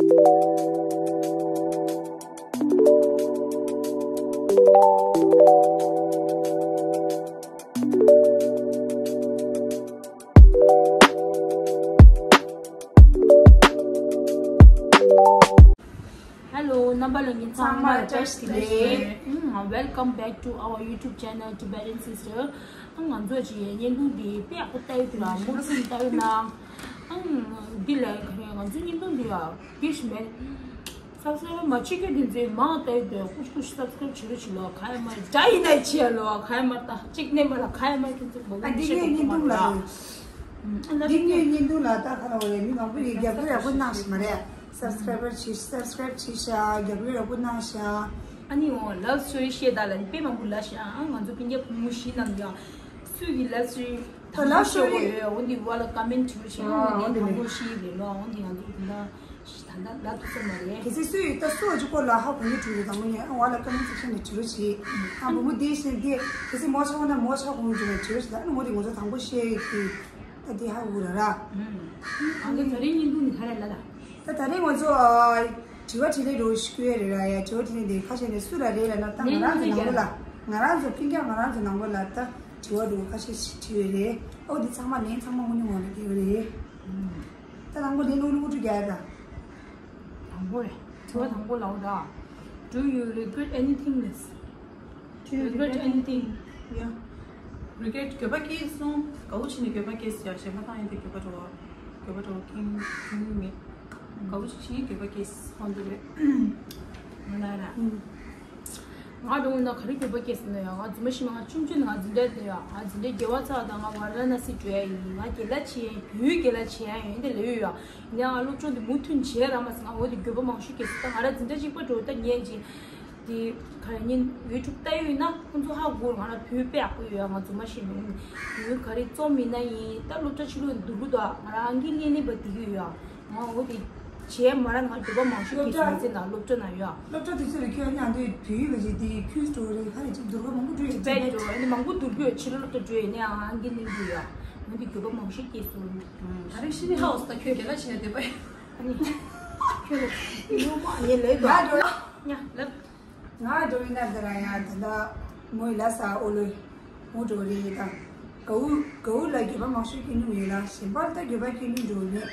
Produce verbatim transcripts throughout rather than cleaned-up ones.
Hello, རྣམ་པ་ལྷན་རྒྱས་ཚང་མ་ལ་བཀྲ་ཤིས་བདེ་ལེགས། ཨུམ། Welcome back to our YouTube channel Tibetan Sister. ཨང་། ང་ཚོ་ཅིག་བརྙན་ཐུང་འདི་དཔེ་ཡག་པོ་ལྟ་ཡོད་དུ་ལ་མུ་མཐུད་ལྟ་ཡོད་ན། ཨང་། འདི་ལས་ག་རེ་ང་ཚོའི་བརྙན་ཐུང་འདི་ཡ་དགེ་ཞིག་མེད། སབ་སི་ཀ་རབ་མ་བྱེད་མཁན་དེ་ཚོས་མང་ལྟ་ཡོད་དུ་ཀུ་ཤུ་ཀུ་ཤུ་སབ་སི་ཀ་རབ་བྱེད་རོགས་བྱེད་ལོ། ག་ཡ་མ་འདྲ་ཡིན་ན་བྱེད་ཡ་ལོ། ག་ཡ་མ་ལྟ་གཅིག་ནས་མ་ལ་ག་ཡ་མ་ཁྱེད་ཚོ་མ་ཨ། འདི་ངའི་བརྙན་ཐུང་ལ། འདི་ངའི་བརྙན་ཐུང་ལ་ལྟ་ཁ་ལ་བ་རེད། མི་མང་པོ་ཡིས་རྒྱབ་སྐྱོར་ཡག་པོ་གནང་ཞིག་མ་རེད། སབ་སི་ཀ་རབ་བྱེད། སབ་སི་ཀ་རབ་བྱེད་ཤག་རྒྱབ་སྐྱོར་ཡག་པོ་གནང་ཤག་ཨ་ནི་འོ་ལབ་སི་ཊོ་རི་བཤད་ད་ལ་ནི་དཔེ་མང་པོ་ལབ་ཤག་ཨ། ང་ཚོ་སྤུན་ཀྱག་བུ་མོ་བཞི་རྣམས་ཡང་སུས་ཀྱི་ལབ་སི་ཊོ་རི་ད་ལབ་སི་ཊོ་རི་ཡོད། འོ་འདི་བ་ལ་ཀ་མེན་ཊི་བྱེད་རོགས་བྱེད། ཨ། འོ་འདི་འོ་འདི་དང་པོ་ལས་ཤེས་རེད་ལོ། འོ་འདི་ང་ཚོ་དེ་འདྲ་ད་ལྟ་ལབ་ཐུབ་ས་མ་རེད། གལ་སྲིད་སུས་ད་སུ་འོ་ཅི་སྐོར་ལ་ཧ་གོ་ཡི་འགྲོ་ཡོད་དང་པོ་ནས་ཨ་བ་ལ་ཀ་མེན་ཊི་སེག་ཤན་ནས་བྱེད་རོགས་བྱེད། ཨ། བུ་མོ་འདི་བཞིན་འདི་གལ་སྲིད་མོ་ཆ་བོ་ན་མོ་ཆ་གོ་ཡི་འགྲོ་ན་བྱེད་རོགས་བྱེད། ད་ཨ་ནི་འོ་འདི་ང་ཚོ་དང་པོ་ཤེས་ཡི་གི་ད་འདི་ཧ་གོ་ར་ར། ཨང་། ད་རིང་བརྙན་ཐུང་འདི་ག་རེ་ལ་ལ། ད་ད་རིང་ང་ཚོ་ཨ་དྲི་བ་དྲིས་ལན་རོགས་ཞུ་གི་རེད་ར་ཡ། དྲི་བ་དྲིས་ལན་དེ་ཁ་ཤས་ནས་སུ་ར་རེད་ལ་ན་ད་ང་རང་ཚོ་ནང་པོ་ལ་ང་རང་ཚོ་སྤུན་ཀྱག་ང་རང་ཚོ་ནང་པོ་ལ་ད་དྲི་བ་རོགས་ཁ་ཤས་ཤིག་དྲིས་ཡོད་རེད། ཨོ་འདི་ཚང་མ་ལན་ཚང་མ་དངོས་གནས་ངོ་ནས་དེ་ཡོད་རེད། ད་དང་པོ་ལན་ཨུ་ལུ་ཨུ་ཏུ་རྒྱག་ཡ་ད། དང་པོ་རེད། དྲི་བ་དང་པོ་ལ་འོ་ད། Do you regret anything? Miss? Do you regret anything? Yeah. རི་གེ་རེཊ་འགྱོད་པ་སྐྱེས་སོང་། དགའ་བོ་བྱས་ནས་འགྱོད་པ་སྐྱེས་སོང་ཡ། གཞན་པ་ཐང་ཡིན་ཏེ་འགྱོད་པ་འགྲོ་བ། འགྱོད་པ་འགྲོ་བ་ཁེངས་ཁེངས་མེད། དགའ་བོ་བྱས་ནས་འགྱོད་པ་སྐྱེས་སོང་འདི་རེད། ང་ལ་ར། ང་འགྲོ་ན་ག་རེ་འགྱོད་པ་སྐྱེས་སོང་ན་ཡ། ང་རྫུན་མ་ཤི་མ། ང་ཆུང་ཆུང་ནས་ང་འཛིན་གྲྭ་དེ་ཡ། ང་འཛིན་གྲྭ་བརྒྱད་པ་ཚར་དང་ང་ཝཱ་ར་ཎ་སི་འགྲོ་ཡ་ཡིན། ང་རྒན་ལགས་བྱེད་ཡ་ཡིན། བོད་རྒན་ལགས་བྱེད་ཡ་ཡིན། དེ་ལས་ཡོད་ཡ། ཡིན་ཡང་ང་སློབ་སྦྱོང་དེ་མུ་མཐུད་བྱས་ར་མ་ཟེར། ང་འོ་དེ་འགྱོད་པ་མང་ཤོས་སྐྱེས་སོང་། ད་ང་ར་འཛིན་གྲྭ་གཅིག་པ་འགྲོ་ད་ཉན་གྱིན། དེ་ག་རེ་ཉིན་ཡུ་ཊུབ་ལྟ་ཡོད་ན་ཁོང་ཚོ་ཧ་གོ། ང་ལ་བོད་དཔེ་ཡག་པོ་ཡོད་ཡ། ང་རྫུན་མ་ཤེས་མི་འོང་། བོད་ག་རེ་རྩོམ་མིན་ན་ཡིན། ད་སློབ་གྲྭ་ཕྱི་ལོགས་འདུག་གི་འདུག་ང་རང་གི་ལས་ནི་པ་དེ་གི་ཡོད་ཡ། ང་འོ་དེ་བྱས་མ་ར་ང་འགྱོད་པ་མང་ཤོས་སྐྱེས་སོང་ཟེར་ན་སློབ་གྲྭ་ན་ཡོད་ཡ། སློབ་གྲྭ་དེ་ཚོ་ལ་ཁྱོད་ཉག་འདོད་བོད་ཡིག་གི་དེ་ཁྱོད་སྤྲོ་རེད། ག་རེ་ཅིག་བསྡུར་བ་མང་པོ་འགྲོ་ཡོད་དཔེ་ཅིག་འགྲོ་ཨ་ནི་མང་པོ་བསྡུར་གི་ཡོད། ཕྱི་ལོགས་སློབ་གྲྭ་འགྲོ་ཡིན་ནའང་ཨང་ཀི་གླེང་གི་ཡོད་ཡ། འོ་དེ་འགྱོད་པ་མང་ཤོས་སྐྱེས་སོང་། ད་རེས་ཤི་ནི་ཧའོ་སི་ད་ཁྱོད་རྒན་ལགས་བྱས་ནས་བསྡད་པ་ཡིན། ཨ་ནི་ཁྱོད་ལ་ཡོང་མ་ཡིན་ལེ་དོ། ང་འགྲོ་ཡ། ཉ་ལབ། ང་འགྲོ་ཡིན་ན་དེ་ར་ཡ། ད་ལྟ་མོའི་ལ་ས་ཨོ་ལོ་མོ་འགྲོ་རེད་དང་། གའུ་གའུ་ལ་འགྱོད་པ་མང་ཤོས་སྐྱེ་མྱོང་ཡོད་ལ། གཞན་པ་ལ་ད་འགྱོད་པ་སྐྱེ་མྱོང་འགྲོ་མེད།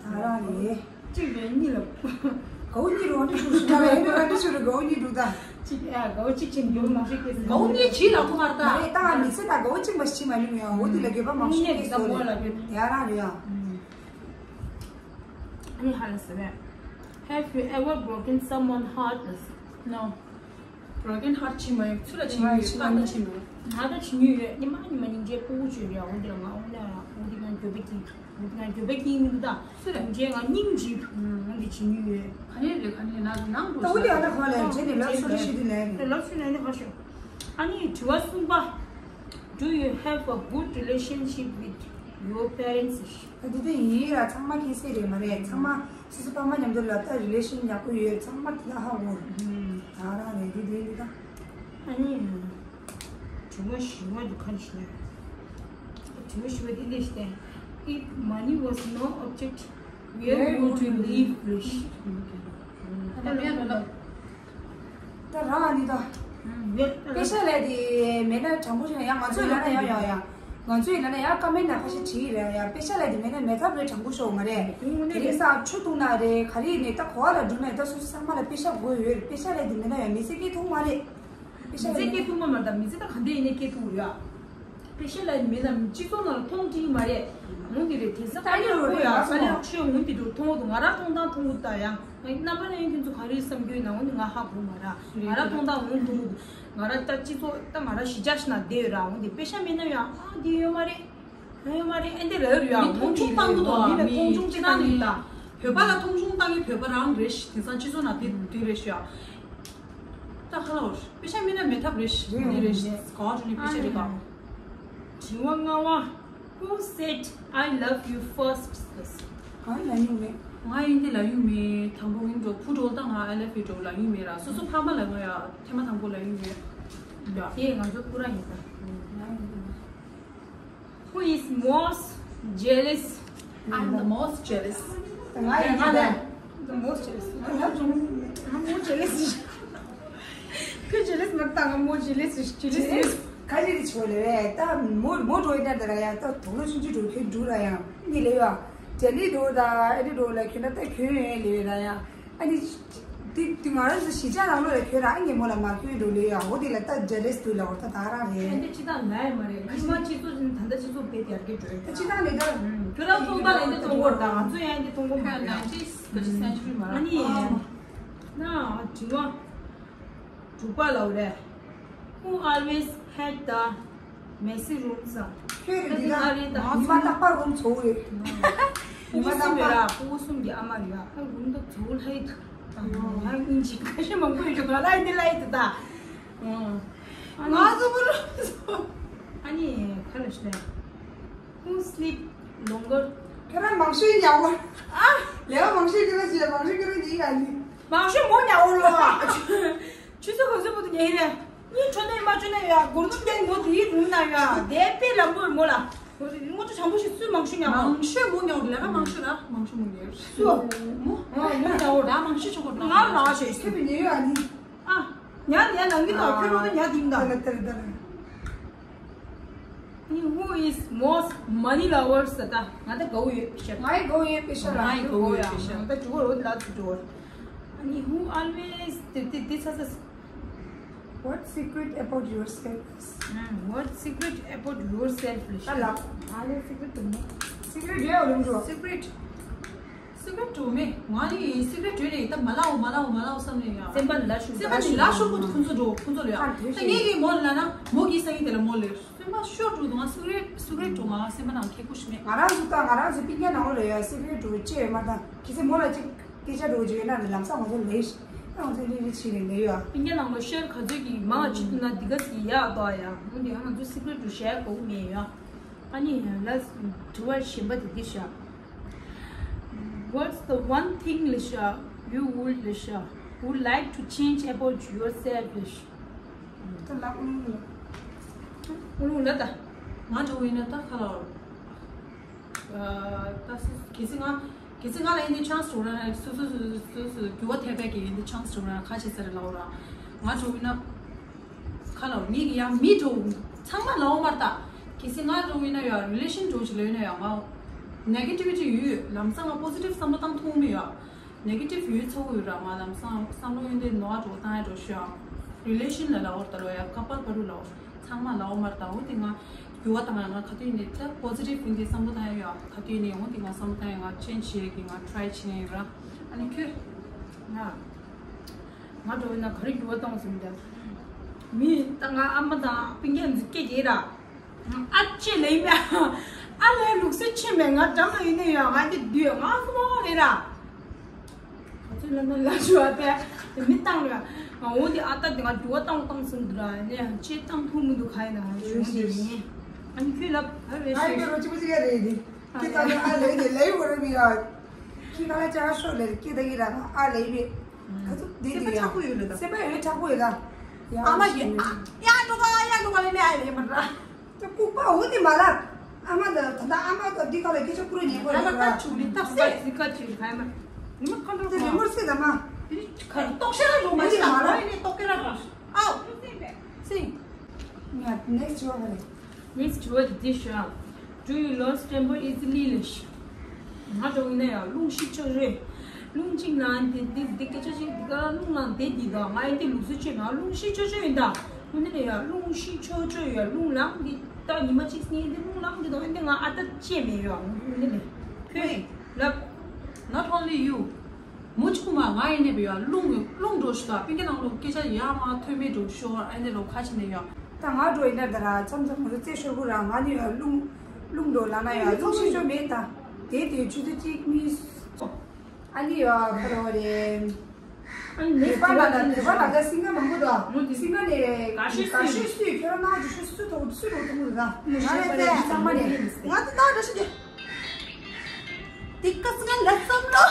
ང་རང་རེད། གཅིག་རེད་གཉིས་ལ། གའུ་གཉིས་རུ་འདྲ་ཞུ་ཞུ་ད་རེད། འདྲ་འདྲ་ཞུ་རེད། གའུ་གཉིས་འགྲོ་ད། གཅིག་ཨ་གའུ་གཅིག་ཅན་འགྱོད་པ་མང་ཤོས་སྐྱེ་སོང་། གའུ་གཉིས་གྱིས་ལ་ཁོ་མར་ད། མ་རེད། ད་མི་ཚེ་ད་གའུ་གཅིག་མ་ཤི་མ་མྱོང་ཡ། འོ་དེ་ལ་འགྱོད་པ་མང་ཤོས་སྐྱེ་སོང་རེད། ང་རང་རེད་ཡ། ཨ་ནི་ཧ་ལ་ཟེར་བས། Have you ever broken someone heart? No. Broken heart བྱེད་མ་ཡོད། ཚུར་ལ་བྱེད་མ་ཡོད། ང་ཡི་བྱེད་མ་ཡོད། ང་ད་བྱེད་མྱོང་ཡོད། ཉི་མ་ཉི་མ་སྙིང་རྗེ་ཕྲུ་གུ་བྱོས་རེད། འོ་འདི་ལ་ང་འོ་ན་འོ་འདི་ང་འགྱོད་པ་སྐྱེ། འོ་འདི་ང་འགྱོད་པ་སྐྱེ་མི་འདུག་ད། ཚུར་ལ་སྙིང་རྗེ་ང་སྙིང་རྗེ་འོ་འདི་བྱེད་མྱོང་ཡོད། ག་ནས་རེད། ག་ནས་ན་ནང་དུ་ད་འོ་འདི་ཨ་ད་ག་ལ་བྱས་ནས་ལབ་སོ་ཞིག་འདི་ལས་རེད། ལབ་སོ་ནས་ནི་ཧ་ཤོ། ཨ་ནི་དྲི་བ་གསུམ་པ། Do you have a good relationship with your parents? ད་འདི་དེ་ཡིན་ར་ཚང་མ་མཁྱེན་གསལ་རེད་མ་རེད། ཚང་མ་སོ་སོ་ཕ་མ་མཉམ་དུ་ལ་ད་རི་ལེ་ཤན་ཡག་པོ་ཡོད། ཚང་མ་དེ་ལ་ཧ་གོ་རེད། ད་རང་རེད་འདི་དེ་འདི་ད། ཨ་ནི། དྲི་བ་བཞི་བ་འདི་ག་རེ་ཞུ་ན། དྲི་བ་བཞི་བ་འདི་འདི་ཞིག་སྟེ། If money was no object, where would you live? ད་རང་ནི་ད། པེ་ཤ་ལས་དེ་མེད་ན་དྲང་པོ་ཞིག་ན་ཡང་ང་ཚོ་ཡིན་ན་ཡང་ཡང་ཡང་ང་ཚོ་ཡིན་ན་ཡང་ཀ་མེན་ན་ཁ་ཤས་བྲིས་རེད་ཡ། པེ་ཤ་ལས་དེ་མེད་ན་མེད་ཐབས་རེད། དྲང་པོ་ཤོག་མ་རེད། དེ་རིང་སང་ཆུ་བཏུང་ན་རེད། ག་རེ་ཡིན་ནའི་ད་གོ་བ་ལ་འགྲོ་ན་ད་སོ་སོ་ཚང་མ་ལ་པེ་ཤ་དགོས་ཡོད་རེད། པེ་ཤ་ལས་དེ་མེད་ན་ཡང་མི་ཚེ་སྐྱེལ་ཐུབ་མ་རེད། པེ་ཤ་མི་ཚེ་ལས་སྐྱེལ་ཐུབ་མ་མ་རེད། ད་མི་ཚེ་ད་ག་འདྲ་ཡིན་ནའི་སྐྱེལ་ཐུབ་ཡ། པེ་ཤ་ལས་དེ་མེད་ན་སྤྱི་ཚོགས་ནང་ལ་མཐོང་དྲིན་མ་རེད། འོང་དེ་རེད། དེང་སང་ད་ནི་རོ་རེད་ཡ། ས་ལས་ཧ་ཤོས་འོང་དེ་འགྲོ་མཐོང་འདུག་ང་ར་མཐོང་སྟངས་མཐོང་གི་ད་ཡང་། རྣམ་པ་ལ་ཡང་ཁྱོད་ཚོ་ག་རེ་བསམ་རྒྱུ་ཡིན་ན་འོ་ནི་ང་ཧ་གོ་མ་ར། ང་ར་མཐོང་སྟངས་འོ་འདུག་ང་ར་ད་སྤྱི་ཚོགས་ད་ང་ར་གཞིས་ཆགས་ཤིག་ན་བསྡད་ཡོད་ར། འོ་འདི་པེ་ཤ་མེད་ན་ཡང་ཨ་འདི་ཡོད་མ་རེད། ཨ་ཡོད་མ་རེད། ཨེ་འདི་ལ་ཡོད་རེད་ཡ། མི་མཐོང་ཆུང་བཏང་གི་འདུག་མི་ལ་མཐོང་ཆུང་ཅིག་བཏང་གི་ད། བོད་པ་ལ་མཐོང་ཆུང་བཏང་གི་བོད་པ་རང་རེད་ཤི། དེང་སང་སྤྱི་ཚོགས་ན་དེ་དེ་རེད་ཤི་ཡ། ད་ཧ་ལོ། པེ་ཤ་མེད་ན་མེད་ཐབས་རེད་ཤི། འདི་རེད་ཤི། ག་བ་འགྲོ་ནི་པེ་ཤ་རེད་ད། དྲི་བ་ལྔ་བ། Who said I love you first? ང་ལབ་མྱོང་མེད། ང་ཡིན་ཏེ་ལབ་མྱོང་མེད། དང་པོ་ཡིན་འགྲོ་བུ་འགྲོ་ད་ང་I love you འགྲོ་ལབ་མྱོང་མེད་ར། སོ་སོ་ཕ་མ་ལ་ང་ཡ་ཐེངས་མ་དང་པོ་ལབ་མྱོང་མེད་ཡ། དེ་ང་ཚོ་ཁོ་རང་ཡིན་ད། Who is most jealous? I'm the most jealous. ང་ཡིན་ད། མོ་ཇེ་ལེ་སི། ང་མོ་ཇེ་ལེ་སི། ཁྱོད་ཇེ་ལེ་སི་མ་བཏང་། ང་མོ་ཇེ་ལེ་སི། ཇེ་ལེ་སི། ཁ་ཅིག་ཆོ་ལེ་བས། ད་མོ་མོ་འགྲོ་ཡིན་ན་ད་ར་ཡ། ད་དུག་ལོ་ཆུང་ཆུང་འགྲོ་ཁྱོད་འགྲོ་ར་ཡ། ནི་ལེ་ཡ། ཇེ་ལེ་འགྲོ་ད་ཨེ་འགྲོ་ལ་ཁྱོད་ན་ད་ཁྱོད་ཡོད་ལེ་བས་ད་ཡ། ཨ་ནི། དེ་དེ་ང་རང་ཚོ་གཞིས་ཆགས་ནང་ལོགས་ལ་ཁྱོད་རང་ངའི་མོ་ལ་མ་ཁྱོད་འགྲོ་ལེ་ཡ། འོ་དེ་ལ་ད་ཇེ་ལེ་སི་འདུག་ལ། འོ་ད་ད་རང་རེད། ཨེ་འདི་སྤྱི་བཏང་ལ་ཡ་མ་རེད། ཁྱི་མ་སྤྱི་ཚོགས་ད་ལྟ་སྤྱི་ཚོགས་དཔེ་དེ་ཡར་རྒྱས་འགྲོ་ཡོད། ད་སྤྱི་བཏང་ལས་ད། ཁྱོད་རང་སྟོང་ད་ལ་འདི་གཏོང་གོ་ར། ད་ང་ཚོ་ཡང་འདི་གཏོང་གོ་མ་རེད། ད་ཅི་ག་ཅི་སེན་ཅུ་རི་མ་ར། ཨ་ནི། ན་དྲི་བ་དྲུག་པ་ལ་རེད། Who always had the messy rooms? ཨ། ཁྱོད་རེད་འདི་ད། ང་རེད་ད། ཉི་མ་རྟག་པར་རུམ་ཚོ་རེད། ཉི་མ་རྟག་པར། ཕྲུ་གུ་གསུམ་གྱི་ཨ་མ་རེད་ཡ། ཨ་རུམ་ད་ཚོ་ལྷ་ཡི་ད། ང་སྙིང་རྗེ། ཁ་ཤས་མང་པོ་ཡོད་ང་ལ་འདི་ལ་ཡི་ད། ང་ཚོ་བུ་རུ། ཨ་ནི་ཁ་ལ་ཤི་ད། Who sleep longer? ཁྱོད་རང་མང་ཤོས་ཉལ་བ། ཨ། ལས་ཀ་མང་ཤོས་ཁྱོད་རང་བྱེད། མང་ཤོས་ཁྱོད་རང་ཉལ་ཡ་ནི། མང་ཤོས་མོ་ཉལ་བ་ལོ། ཆུ་ཚོད་ག་ཚོད་བར་དུ་ཉལ་ཡིན་རེད། གཉིད་ཁྲོ་ནས་མ་ཁྲོ་ནས་ཡ། སྒོར་མོ་བརྒྱ་མོ་དེའི་རུམ་ན་ཡ། དེ་དཔེ་ལམ་བུར་མོ་ལ། ངོ་ཚ་བྱང་བུ་ཞིག་སུས་མང་ཤོས་ཉལ་བ། མང་ཤོས་མོ་ཉལ་བ། ལས་ཀ་མང་ཤོས་ལ་མང་ཤོས་མོ་ཉལ་བ། སུ། མོ། ཨ། མོ་ཉལ་བ། ད་མང་ཤོས་ཆོག་གོ་ང་ལ་ཞེས་ཁྱོད་པའི་ཉལ་ཡོད་ཨ་ནི། ཨ། ཉལ་ཉལ་ལ་ངི་དང་ཁྱོད་རོ་ད་ཉལ་དིང་ད། ད་ལ་ད་ལ་ད་ལ། Who is most money lovers? ད་ང་ད་གའུ་ཡོད་པེ་ཤ། ང་ཡི་གའུ་ཡོད་པེ་ཤ་ལ། ང་ཡི་གའུ་ཡོད་པེ་ཤ། ད་ཇུ་གོ་རོ་ལ་ཚུ་འགྲོ། ཨ་ནི་who always དེ་དེ་དེ་ཚ་ཚ། What secret about yourself? What secret about yourself? ད་ལ་ཨ་ལེ་སི་ཀྲེ་ཊི་དུ་མོ། སི་ཀྲེ་ཊི་ཡོད་རུང་འགྲོ། སི་ཀྲེ་ཊི། སི་ཀྲེ་ཊི་འགྲོ་མེད། ང་ནི་སི་ཀྲེ་ཊི་བྲོས་ནས་ད་མ་ལའོ་མ་ལའོ་མ་ལའོ་བསམ་ནས་ཡ། སེམས་པ་ནི་ལ་ཤོར། སེམས་པ་ནི་ལ་ཤོར་གོ་ཁོང་ཚོ་འགྲོ་ཁོང་ཚོ་ལ་ཡ། ཨ་དེ་ད་ངས་ངའི་མོ་ལ་ན་མོ་གི་སང་ཉིན་དེ་ལ་མོ་ལེ། སེམས་པ་ཤོར་འགྲོ་དུང་ང་སི་ཀྲེ་ཊི་སི་ཀྲེ་ཊི་འགྲོ་ང་སེམས་པ་ནང་ཁེ་ཁུ་ཤི་མེད། ང་རང་ཚོ་ད་ང་རང་ཚོ་སྤུན་ཀྱག་ནང་ལོ་ལ་ཡ་སི་ཀྲེ་ཊི་འགྲོ་ཅེས་ཡོད་མ་ད། གལ་སྲིད་མོ་ལ་ཅིག་སྐད་ཆ་འགྲོ་ཅིག་ཡོད་ན་ལམ་སང་ང་ཚོ་ལེ་ཤི་ད་ང་ཚོ་ལེ་ལེ་ཆི་ལེ་ལེ་ཡོད། སྤུན་ཀྱག་ནང་ལོ་ཤེར་ག་ཚོད་ཀྱིས་མང་ང་ཅིག་ཐུབ་ན་འདི་ག་ཟིག་ཡག་ཏོ་ཡ། འོན་ཏེ་ང་ཚོ་སི་ཀྲེ་ཊི་འགྲོ་ཤེར་གོ་མེད་ཡ། ཨ་ནི་ལ་དྲི་བ་གཞན་པ་དེ་འདི་ཤ། What's the one thing ལེ་ཤ you would ལེ་ཤ would like to change about yourself ལེ་ཤ། ད་ལ་ཨུ་ལུ་ལ། ཨུ་ལུ་ལ་ད། ང་འགྲོ་ཡིན་ན་ད་ཁ་ལ་ཨ་ད་སུ་གལ་སྲིད་ང་གལ་སྲིད་ང་ལ་ཡིན་དེ་ཆང་སི་འགྲོ་ར་སུ་སུ་སུ་སུ་སུ་འགྱུར་བ་ཐེབས་པའི་གི་ཡིན་དེ་ཆང་སི་འགྲོ་ར་ཁ་ཆེ་ཟེར་ལའོ་ར། ང་འགྲོ་ཡིན་ན། ཁ་ལོ་ངེད་ཀྱི་ཡང་མི་འགྲོ་ཚང་མ་ལའོ་མར་ད། གལ་སྲིད་ང་འགྲོ་ཡིན་ན་ཡང་རི་ལེ་ཤན་འགྲོ་ཅིག་ལོས་ན་ཡང་ང་ནེ་གེ་ཊི་ཝི་ཊི་ཡོད་ལམ་སང་ང་པོ་སི་ཊིབ་བསམ་བློ་བཏང་ཐུབ་མི་ཡོད། ནེ་གེ་ཊིབ་ཡོད་ཚོ་ཡོད་ར་ང་ལམ་སང་བསམ་བློ་ཡོད་འདི་ནོར་འགྲོ་བཏང་ཡ་འགྲོ་ཤོག་རི་ལེ་ཤན་ལ་ལའོ་ད་ལོ་ཡ་ཀ་པལ་བར་དུ་ལའོ་ཚང་མ་ལའོ་མར་ད། འོ་དེ་ང་འགྱུར་བ་བཏང་ཡ་ང་ག་དུས་ནས་ད་པོ་སི་ཊིབ་ཡིན་འདི་བསམ་བློ་བཏང་ཡ་ཡོད་ག་དུས་ནས་འོ་དེ་ང་བསམ་བློ་བཏང་ཡ་ང་ཆེན་ཇི་ཡ་གི་ང་ཊི་རའི་བྱེད་ཡ་ཡོད་ར། ཨ་ནི་ཁྱོད་ང་། ང་འགྲོ་བས་ན་ག་རེ་འགྱུར་བ་གཏོང་སྲིད་འདི། མི་ད་ང་ཨ་མ་དང་སྤུན་ཀྱག་འཛི་སྐད་རྒྱག་ར། ཨ་ཅེ་ལེ་མ། ཨ་ལེ་ལུགས་སྲོལ་ཆེ་མེད་ང་འགྲམ་ལ་ཡིན་ནས་ཡོད་ང་འདི་འདུས་ང་སོ་མ་ལེ་ར། ང་ཚོའི་ལ་ན་ལ་ཞུ་བ་དེ་དེ་མི་བཏང་ར། ང་འོ་འདི་ཨ་ད་འདི་ང་འགྱུར་བ་གཏོང་གཏོང་སྲིད་འདི་ར་ནས་ཅེ་བཏང་ཐུབ་མི་འདུག་ག་ཡིན་ན་ཞུ་འདི་ཡིན། ཨ་ནི་ཁྱོད་ལབ་ཨ་རེ་ཨ་ཞུ། ཡི་རོ་ཅི་པོ་ཅི་ག་རེ་འདི། ཁྱི་ད་ལ་ཨ་ལེ་དེ་ལེ་བོ་རེ་མི་ཡ། ཁྱི་ད་ལ་ཅ་ཤོ་ལེ་ཁྱི་ད་གི་ར་ཨ་ལེ་བི། ཁ་ཚུགས་དེ་སེམས་པ་དེ་ཡ། ཆག་པོ་ཡོད་ལེ་ད། སེམས་པ་ཡོད་ཆག་པོ་ཡོད་ད། ཡ་ཨ་མ་ཡ་ཡ་འགྲོ་ག་ཡ་འགྲོ་ག་ལེ་ནས་ཨ་ལེ་མ་ར། ད་ལྐུགས་པ་འོ་དེ་མ་ལ། ཨ་མ་ད་ད་ད་ཨ་མ་ད་འདི་ག་ལ་སྐད་ཆ་ཁུ་རེ་ཉན་པོ་ཨ་མ་ར། ད་ཆུ་ནི་ད་སེ། ཟི་ཀ་ཅིག་ཧ་མ། ནི་མ་ཁ་འགྲོ་དེ་རི་མོ་སེ་ད་མ། དེ་ནི་ཁ་རྟོག་ཤ་ར་འགྲོ་མ་ཤ་ཨ་ནི་རྟོག་གེ་ར་ར། ཨའོ། སེ། ཡ་ནེག་སི་ཊི་ཡོད་རེད། Next word this ཤ། Do you lose temper easily ལེ་ཤ། ང་འགྲོ་ཡིན་ན་ཡང་རླུང་ཤི་ཆོག་རེད། རླུང་གཅིག་ལངས་དེ་དེ་དེ་སྐད་ཆ་ཞིག་དེ་ག་རླུང་ལངས་དེ་དེ་དང་ང་ཡིན་དེ་ལུགས་སྲོལ་ཆེ་ང་རླུང་ཤི་ཆོག་ཆོག་ཡིན་ད། འོ་ན་ཡང་རླུང་ཤི་ཆོག་ཆོག་ཡ་རླུང་ལངས་དེ་ད་ཉི་མ་གཅིག་སྙིང་དེ་རླུང་ལངས་དེ་དང་ཨ་དེ་ང་ཨ་ད་ཅེས་མེད་ཡ་འོ་ན་ལེ། ཁྱོད་ལབ། Not only you. མུ་ཆུང་མ་ང་ཡིན་ནས་བི་ཡ་རླུང་རླུང་འགྲོ་ཤོག་ད་སྤུན་ཀྱག་ནང་ལོགས་སྐད་ཆ་ཡ་མ་ཐོན་མེད་འགྲོ་ཤོག་ཨ་ནི་ལོགས་ཁ་ཕྱེ་ནས་ཡ། ད་ང་འགྲོ་ཡིན་ན་ད་ར་མཚམས་མཚམས་ང་ཚོ་རྩེ་ཤོར་བུ་ར་ང་ནི་ཡ་རླུང་རླུང་འགྲོ་ལ་ན་ཡ་རླུང་ཤི་ཤོ་མེད་ད། དེ་དེ་ཆུ་ཚོད་གཅིག་གཉིས་སོ། ཨ་ནི་ཡ་ཁ་རོ་རེ། ཨ་ནི་དེ་པ་ལ་ད་དེ་པ་ལ་ད་སིང་ག་མང་པོ་ད་མོ་དེ་སིང་ག་ནས་ག་ཤོད་སུས་ཁྱོད་ར་ན་ཅུ་ཤོད་སུ་ཐོག་སུ་རོ་ཐོག་མོ་ད་ང་རེ་ཚེ་ཚང་མ་ནས་ང་ད་ད་ད་ཤི་དེ། དེ་ཀ་སྔ་ལ་བསམ་བློ།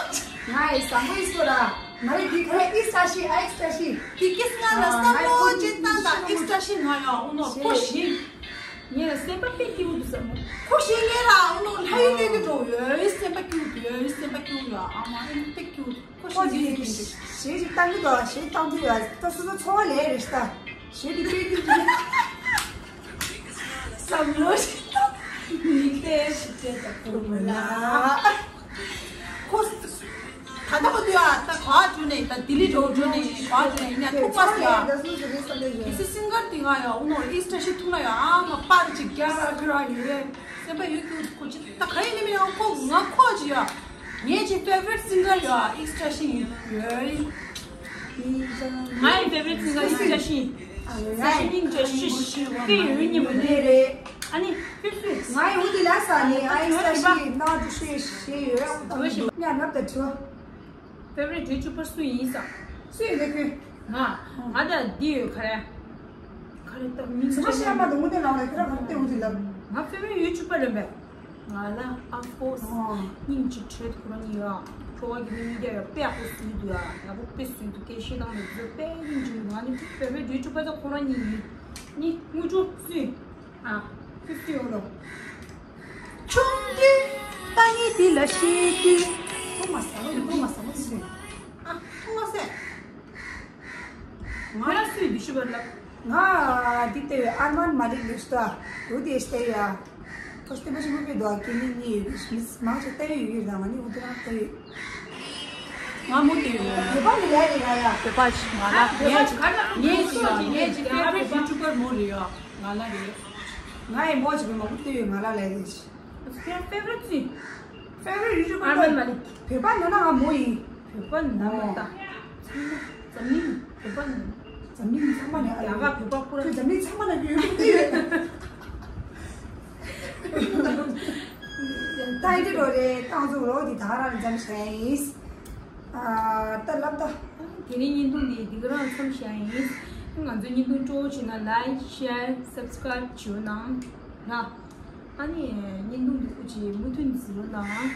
ང་ཡི་བཟང་པོ་ཡིན་སོ་ར། ང་ཡི་དེ་ཁ་ཨིས་ཏ་ཤི་ཨིས་ཏ་ཤི། དེ་ཀ་སྔ་ལ་བསམ་བློ་ཅན་ཏང་ཏང་ཨིས་ཏ་ཤི་ང་ཡང་ཨུ་ནོ་ཁོ་ཞིག་ངས་ལ་སེམས་པ་དཔེ་སྐྱིད་པོ་འདུག་བསམ་མོ། ཁོ་ཞིག་ངས་ལ་ཨུ་ནོ་ལྷ་ཡུལ་ལས་ཀྱི་འགྲོ་ཡོད་སེམས་པ་སྐྱིད་པོ་འདུག་ཡོད་སེམས་པ་སྐྱིད་པོ་ཡོད་ཨ་མ་ཨེ་དཔེ་སྐྱིད་པོ་འདུག་ཁོ་ཅིག་གཞས་ཅིག་བཏང་གི་འདུག་གཞས་བཏང་དུས་ཡ་ད་སོ་སོ་ཚོར་བ་ལས་རེད་ཤག་གཞས་དེ་སྤྲོད་རྒྱུ་ཅིག་བསམ་བློ་ཞིག་མིག་ལྟས་ཤིག་བལྟས་ད་བུ་མོ་ལགས། ཁོ་ད་ལྟ་བུ་དུས་ཡ་ད་ག་བ་འགྲོ་ནས་ད་ལྡི་ལི་འགྲོ་འགྲོ་ནས་ག་བ་འགྲོ་ནས་ཡིན་ན་ཐུག་པ་ཟེར་ཡ། གལ་སྲིད་སིང་གར་དེ་ང་ཡ་ཨུ་ནོར་ཨིག་སི་ཊ་ཤི་ཐུག་ན་ཡ་ཨ་མ་པར་ཅིག་རྒྱག་ར་ཁྱོད་ར་ཡོད་རེད་སེམས་པ་ཡོད་ཀྱི་ཁོ་ཅི་ད་ག་ཡིན་ནི་མིན་ན་ཁོ་ང་ཁོ་ཅི་ཡ། ངའི་ཅི་ཕེ་ཝ་རི་ཊི་སིང་གར་ཡོད་ཨ་ཨིག་སི་ཊ་ཤི་ཡོད། ངའི་ཕེ་ཝ་རི་ཊི་སིང་གར་ཨིག་སི་ཊ་ཤི། ས་ཤི་ཉིང་ཅ་ཤི་ཤི་ཀི་ཡོད་ཉི་མ་ནི་རེད། ཨ་ནི་ཕི་སུ། ང་ཡི་འུ་དི་ལ་ས་ནི་ཨ་ཨིག་སི་ཊ་ཤི་ན་དུ་ཤི་ཤི་ཡོད་ཨ། ཉ་ནབ་ད་ཆུ། ཕེ་ཝ་རི་ཊི་ཡུ་ཊུ་བར་སུ་ཡིན་ས། སུ་ཡིན་ད་ཁུ། ང་། ང་ད་འདི་ཡོད་ག་རེ། ག་རེ་ད་མིང་ཚོ་ཤ་མ་དང་དངོས་གནས་ལགས་ལ་ཁྱོད་རང་ག་རེ་ལྟ་འུ་དི་ལབ། ང་ཕེ་ཝ་རི་ཊི་ཡུ་ཊུ་བར་རེད་པས། ང་ལ་ཨ་ཧྥོ་སྙིང་རྗེ་བྲོད་ཁོ་རང་ཉིད་ཡ། ཁྲོ་བ་གི་མི་གཉིས་ཀ་ཡ་དཔེ་ཡག་པོ་བཟོས་འདུག་ཡ། ཡག་པོ་དཔེ་བཟོས་འདུག་སྐད་བཤད་སྟངས་ལ་བཟོས་དཔེ་སྙིང་རྗེ་འདུག་ང་ནི་ཕེ་ཝ་རི་ཊི་ཡུ་ཊུ་བར་ད་ཁོ་རང་ཉིད་ཡིན། ནི་དངོས་གྲུབ་སུ་ཡིན། ཨ་ཁུ་སུ་ཡོང་ལོ། ཆུང་དུས་ལྟ་ངན་དེ་ལ་ཤེས་ཀྱི། ཐུག་མ་ཟ་ལོ་ཐུག་མ་ཟ་ལོ་སུ་ཡིན། ཨ་ཐུག་མ་ཟེར། ང་ལ་སུས་འདི་ཞུ་བར་ལབ། ང་འདི་ལྟ་བའི་ཨར་མན་མ་ལིག་ལུས་ཏ་རུ་དེ་ལྟ་ཡ། ཁོ་སྟོན་པ་ཆེན་པོ་པའི་རྡོ་ཀེ་ནི་གཉིས་ཡོད་མི་མང་ཆེ་ལྟ་ཡོད་ཡོད་ར་ང་ནི་འུ་དུ་རང་ལྟ་ཡོད། ང་མུ་ལྟ་ཡོད། བོད་པ་ནི་ལས་རེད་ང་ཡ། བོད་པ་ཞིག་ང་ལ་ངས་ངས་ཞིག་ཡ་ངས་ཅིག་ཕེ་ཝ་རི་ཊི་ཡུ་ཊུ་བར་མོ་རེད་ཡ་ང་ལ་རེད། ང་ཡི་མོ་ཅིག་མང་པོ་ལྟ་ཡོད་ང་ལ་ལས་རེད་ཞིག་ཕེ་ཝ་རི་ཊི་ཕེ་ཝ་རི་ཊི་ཡུ་ཊུ་བར་ཨར་མན་མ་ལིག་བོད་པ་ན་ན་ང་མོ་ཡིན། བོད་པ་ན་མ་ད། འཛམ་གླིང་བོད་པ་ན། འཛམ་གླིང་ཚང་མ་ནས་ཨ་ཡ་ག་བོད་པ་ཁོ་རང་འཛམ་གླིང་ཚང་མ་ན་ཡོད་ཀྱི་ཡོད། ད་ཡི་རོ་རེ་ཏང་ཙུག་རོ་འདི་ད་རང་འཛམ་ཞེ་ཡིན། ཨ་ད་ལབ་ད། དེ་རིང་བརྙན་ཐུང་འདི་འདི་ག་རང་མཚམས་བཞག་ཡིན། ང་ཚོའི་བརྙན་ཐུང་སྤྲོ་བོ་བྱུང་ན་ལའིཀ་ཤེར་སབ་སི་ཀ་རའིབ་བྱེད་རོགས་གནང་། ལ། ཨ་ནི་བརྙན་ཐུང་འདི་ཀུ་ཅི་མུ་མཐུད་ཟིན་རོགས་གནང་།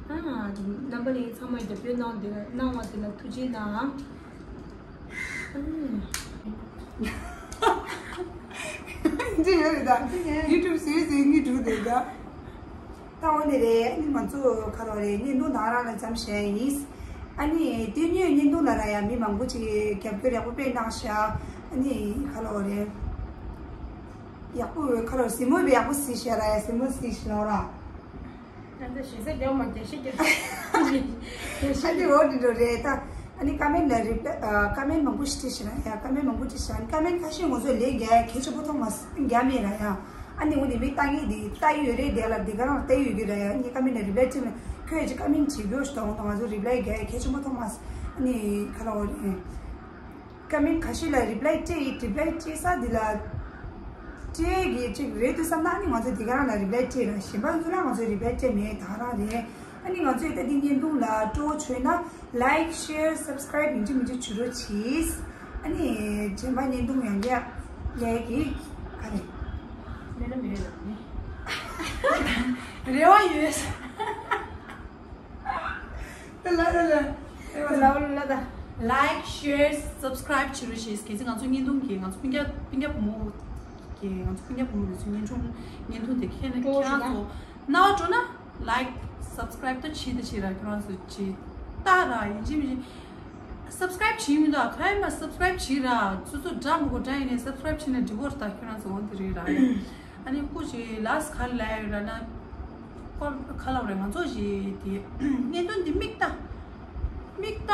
ཨ་རྣམ་པ་ལྷན་རྒྱས་ཚང་མ་རྒྱབ་སྐྱོར་གནང་བདེ་གནང་བ་དེ་ལ་ཐུགས་རྗེ་གནང་། ཨ་ནི། འདི་ཡོད་རེད་ད། ཡུ་ཊུབ་ཟེར་ཟེར་གཉིས་འགྲོ་བསྡད་ད། ད་འོ་ནི་རེད། ཨ་ནི་ང་ཚོ་ཁ་རོག་རེད། བརྙན་ཐུང་དང་རང་ལ་འཚམས་བཞག་ཡིན། ཨ་ནི་དེ་ཉིན་བརྙན་ཐུང་ལ་ར་ཡ་མི་མང་པོ་ཅིག་རྒྱབ་སྐྱོར་ཡག་པོ་དཔེ་གནང་ཤག་ཨ་ནི་ཁ་རོག་རེད། ཡག་པོ་ཁ་རོག་གཟིགས་མོ་དཔེ་ཡག་པོ་གཟིགས་ཤག་ར་ཡ་གཟིགས་མོ་གཟིགས་ཤག་ར། ཨ་ནི་ཞེ་ས་རྒྱབ་མ་རྒྱ་ཤེས་རྒྱབ། རྒྱ་ཤེས། ཨ་ནི་འོ་དེ་འགྲོ་རེད་ད། ཨ་ནི་ཀ་མེན་ལ་རི་པ་ལེ་ཀ་མེན་མང་པོ་ཞིག་བྲིས་ཤག་ར་ཡ། ཀ་མེན་མང་པོ་བྲིས་ཤག་ཨ་ནི་ཀ་མེན་ཁ་ཤས་ང་ཚོ་ལན་རྒྱག་ཡ་གལ་ཆེན་པོ་མཐོང་མ་རྒྱག་མེད་ར་ཡ། ཨ་ནི་འོ་དེ་མི་ལྟ་ངེས་དེ་ལྟ་ཡི་ཡོད་རེད་དེ་ལ་དེ་ག་རང་ལྟ་ཡི་ཡོད་ཀྱི་ར་ཡ། ཨ་ནི་ཀ་མེན་ལ་རི་པ་ལེ་བྲིས་ན་ཁྱོད་ཀྱི་ཀ་མེན་བྲིས་དགོས་ཞུ་དང་ང་ཚོ་རི་པ་ལེ་རྒྱག་ཡ་གལ་ཆེན་པོ་མཐོང་མ། ཨ་ནི་ཁ་ལ་འོ་རེད། ཀ་མེན་ཁ་ཤས་ལ་རི་པ་ལེ་སྤྲད་ཡིན། རི་པ་ལེ་སྤྲད་ས་འདི་ལ་སྤྲད་ཀྱི་ཅིག་རེད་འདུག་བསམ་ན་ཨ་ནི་ང་ཚོ་འདི་ག་རང་ལ་རི་པ་ལེ་སྤྲད་ར། གཞན་པ་ཚོ་ལ་ང་ཚོ་རི་པ་ལེ་སྤྲད་མེད་ད་ག་རང་རེད། ཨ་ནི་ང་ཚོས་ད་འདི་བརྙན་ཐུང་ལ་སྤྲོ་བོ་བྱུང་ན་ལའིཀ་ཤེར་སབ་སི་ཀ་རའིབ་ཡིན་གཅིག་མིན་གཅིག་བྱེད་རོགས་གྱིས། ཨ་ནི་རྗེས་མ་བརྙན་ཐུང་ཡང་བསྐྱར་ལས་ཀྱི་ག་རེ། མེད་ན་མེད་ལ་ནི་རེ་བ་ཡོད། ལ་ལ་ལ། ལ་ལ་ལ། ལའིཀ་ཤེར་སབ་སི་ཀ་རའིབ་བྱེད་རོགས་ཞེས། གལ་སྲིད་ང་ཚོ་བརྙན་ཐུང་གི་ང་ཚོ་སྤུན་ཀྱག་སྤུན་ཀྱག་བུ་མོ་གི་ང་ཚོ་སྤུན་ཀྱག་བུ་མོ་རེ་ཚོ་བརྙན་ཐུང་བརྙན་ཐུང་དེ་ཁྱེད་ནི་ཁྱེད་རང་ཚོ་རྣ་བ་འགྲོ་ན་ལའིཀ་སབ་སི་ཀ་རའིབ་ད་བྱེད་ད་བྱེད་ར། ཁྱེད་རང་ཚོ་བྱེད་ད་ར་ཡིན་གཅིག་མིན་གཅིག་སབ་སི་ཀ་རའིབ་བྱེད་མི་འདུག་ག་ཡིན་པ་སབ་སི་ཀ་རའིབ་བྱེད་ར། སོ་སོ་འདྲ་མི་དགོས་འདྲ་ཡིན་ནས་སབ་སི་ཀ་རའིབ་བྱེད་ན་འགྲིག་གོ་ར། ད་ཁྱེད་རང་ཚོ་འོ་འདི་རེད་ར། ཨ་ནི་སྐུ་མཁྱེན་ལགས་ག་རེ་ལབ་ཡོད་ར་ན། ཁོ་ག་ལབ་རེད། ང་ཚོ་ཞིག་དེ་བརྙན་ཐུང་འདི་མིག་ལྟ། མིག་ལྟ།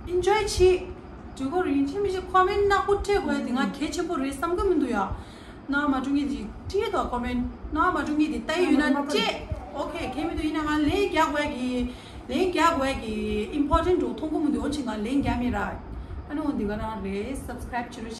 ཨིན་ཇོའི་བྱེད། འགྲིག་གོ་རིན་ཆེན་མི་ཞིག་ཀོ་མེན་སྣ་ཁུག་སྤྲད་དགོས་དེ་ང་གལ་ཆེན་པོ་རེད་བསམ་གི་མི་འདུག་ཡ། ན་མ་འགྲོ་ངེས་དེ་སྤྲད་དོ་ཀོ་མེན། ན་མ་འགྲོ་ངེས་དེ་ལྟ་ཡི་ཡོད་ན་སྤྲད། ཨོ་ཁེ་གལ་མི་འདུག་ཡིན་ན་ང་ལན་རྒྱག་དགོས་ཀྱི། ལན་རྒྱག་དགོས་ཀྱི་ཨིམ་པོར་ཊེན་ཊི་འགྲོ་མཐོང་གི་མི་འདུག་འོ་ཅི་ང་ལན་རྒྱག་མེད་ར། ཨ་ནི་འོ་འདི་ག་རང་རེད། སབ་སི་ཀ་རའིབ་བྱེད་རོགས།